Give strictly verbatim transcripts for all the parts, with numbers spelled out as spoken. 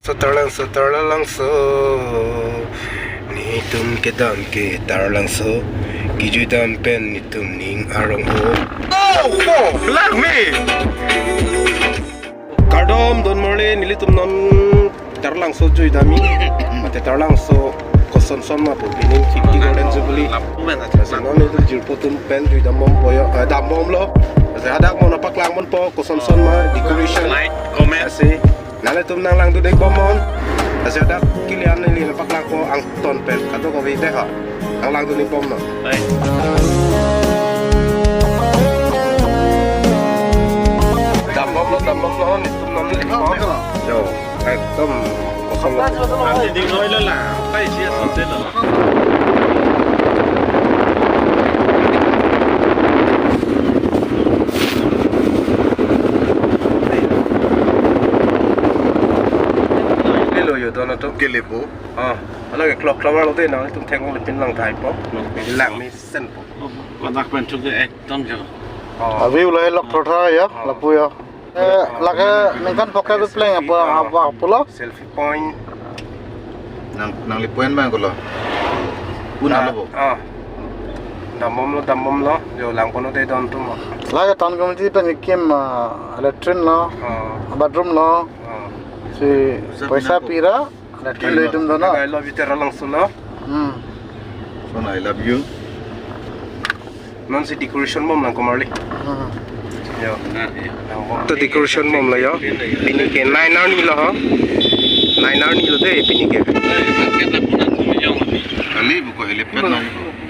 So tarlangso, tarlangso, netum kedam ke tarlangso, kejui dam pen netum ning arong o. Oh, oh, lang me. Kardom don marli, nelitum non tarlangso jui dam-i. Mate tarlangso kosonson ma pu pining fifty Golden Jubilee. Lasi non nelitum jirpo atum pen jui dam bompo yo, eh, dam bomlo. Lasi hadak mo nangpaklang bompo kosonson ma decoration. Like, comment. Lasi nanglitum nanglangdun-ik bomnon. Lasi hadak kilian neli nangpaklangpo angton pen kadokave dei ha. Nanglangdun-ik bomnon. Bye. Dam bomlo, dam bomlo, netum non neli po. Yo, ekdom kosong. Nanti di noi lo la. Apa isi ya, selesai lo. Lelo yo dono to. Kelepo. Ah, ala ke clock tower lo dei, nangtum theklonglepin lang thaipo. Lang mesenpo. Ladak pen chuk ekdom jo. Ah. Avi ulai lok thotha ya, ah, lapu ya. Eh, lake ningkan poke bi pleng apa, apa pulo? Selfie point. Nang, nangli point bang kulo. Puna lo bo. Ah. Dam bomlo, dam bomlo. Jo lang kono dei don atum. Lake town committee pen ikim, ah, latrine lo, ah, bathroom lo. Ah. Si poisa pira? Latrine lo itum dono. Laga lo biter lang sulo. Hmm. Son, I love you. Non si decoration bomlang komarli. Hmm. Yo. To decoration bomlo yo. Pini ke nine arni lo ho. Nine arni lo dei pini ke. Kali buko helipad na.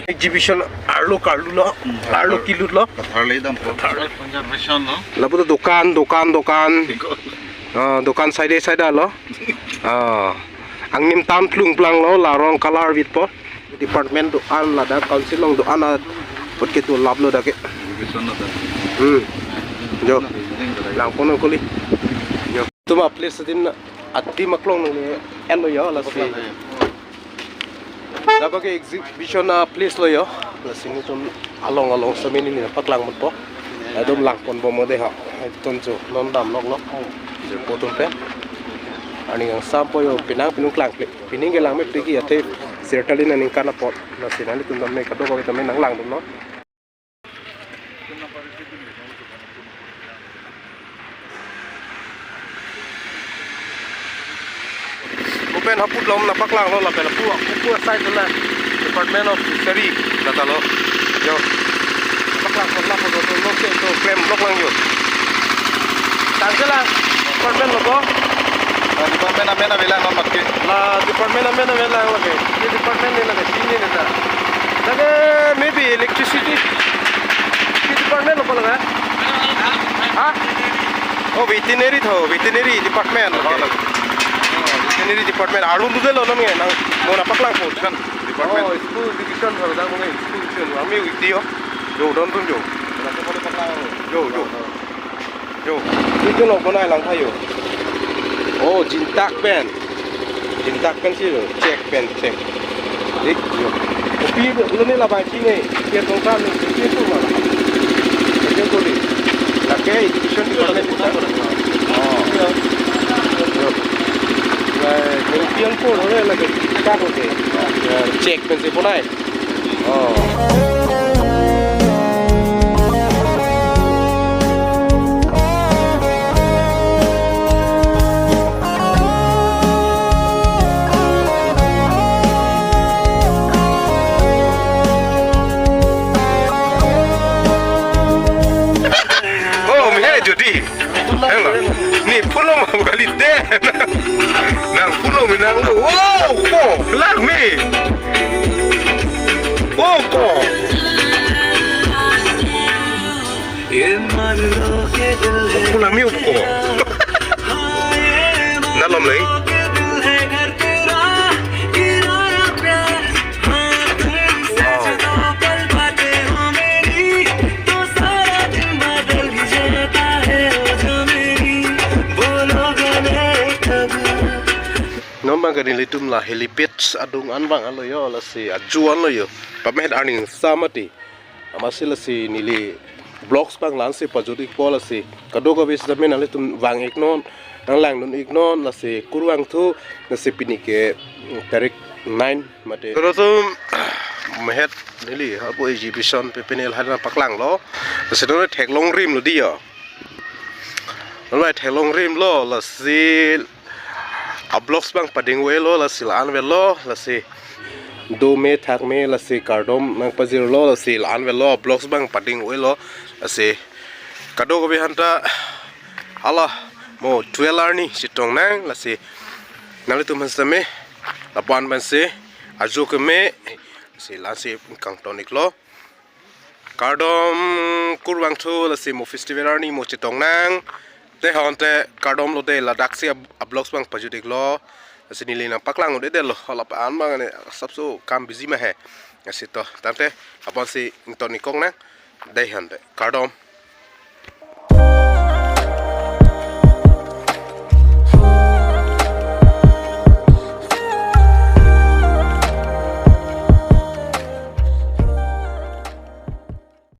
Exhibition arlo karlu lo. Hmm. Arlo kilut lo. Kathar le dam ko. Kathar. Conservation lo. Lapu to dokan, dokan, dokan. Ah, dokan side side lo. Ah, angnim tam tlung planglo, la rong color vitpo. Department do-an ladak council along do-an apot ke to lap lo dak ke. Education lo ta. Hmm. Jo. Lang kono kuli. Jo. Tuma place din ati maklong nang le en lo yo lasi. Dak ke exhibition a place lo yo. Lasi netum along along sitame neli nangpaklang bompo. Latum lang pon bom dei ha. Ton jo non dam lok lok. Jirpo atum pen. Arni angsampo yo penang penung klangple. Pining ke lang me pegi athe sirtalin aningkan apot. Lasi nanglitum tame kadokave tame nanglangdunnon. Open haput lom nangpaklanglo lapen lapu, lapu aside la Department of Fishery lata lo. Jo. Nangpaklanglo lapu do lo ke to klem lok lang jo. Tangke la department lo ko? Ah, department amen avelang non mat ke. La department amen avelang lake. Ye department ne lake, sini ne ta. Lake maybe electricity. Ye department lo ko lake? Ha? Oh, veterinary tho, veterinary department. Oh, okay. Oh, veterinary department. Arlo dudelo non nge, nang mo nangpaklangpo. Department. Oh, school division tho, dak mo nge school division. Ami weekday yo. Jo, don atum jo. Jo, jo. Jo, itu lo bonai lang tha yo. Oh, jintak pen. Jintak pen si lo, check pen, check. Dik yo. Kopi lo ne la bai si ne, kopi tong tan ne, kopi tu ma la. Kopi tu di. Lake education department ta. Oh. Yo. Lai, kopi ang ko lo ne lake jintak lo ke. Ya, check pen si bonai. Oh. Oh, mi hai jodi. Hello. Ni pulo ma kali de. Nang pulo mi nang lo. Oh, oh, lang me. Oh, ko. Pulo mi ko. Nalom lei. Non bang ke nelitum la helipad adung an vang alo yo, lasi aju an lo yo. Pamet arni angsamati. Amatsi lasi neli vlogs bang la-ansi pajut-ikpo lasi. Kadokave sitame nanglitum vang-iknon. Nang langdun iknon, lasi kurvangthu, lasi pini ke, mm, tarik nine mate. Terus mehet neli apo exhibition P P N L hari nangpaklanglo. Lasi non theklongrimlo di yo. Non theklongrimlo, lasi a-blocks abang pading-oi-lo, lasi la-an avelo, lasi dome thakme, lasi kardom nangpajirlo, lasi la-an avelo, a-blocks abang pading-oi-lo, lasi kadokave aphanta hala mo twelve arni chetong nang, lasi nanglitum aphan sitame lapu-an pensi ajo keme, lasi lasi kangton iklo. Kardom kurvangthu, lasi mo festival arni mo chetong nang. Te honte kardom lo de, ladaksi a-, a-blocks abang pajut iklo. Lasi neli nangpaklang un-edetlo, lapu-an abang ne asapso kam busy ma he. Lasi to, tangte apotsi ington ik-ok nang. De honte kardom.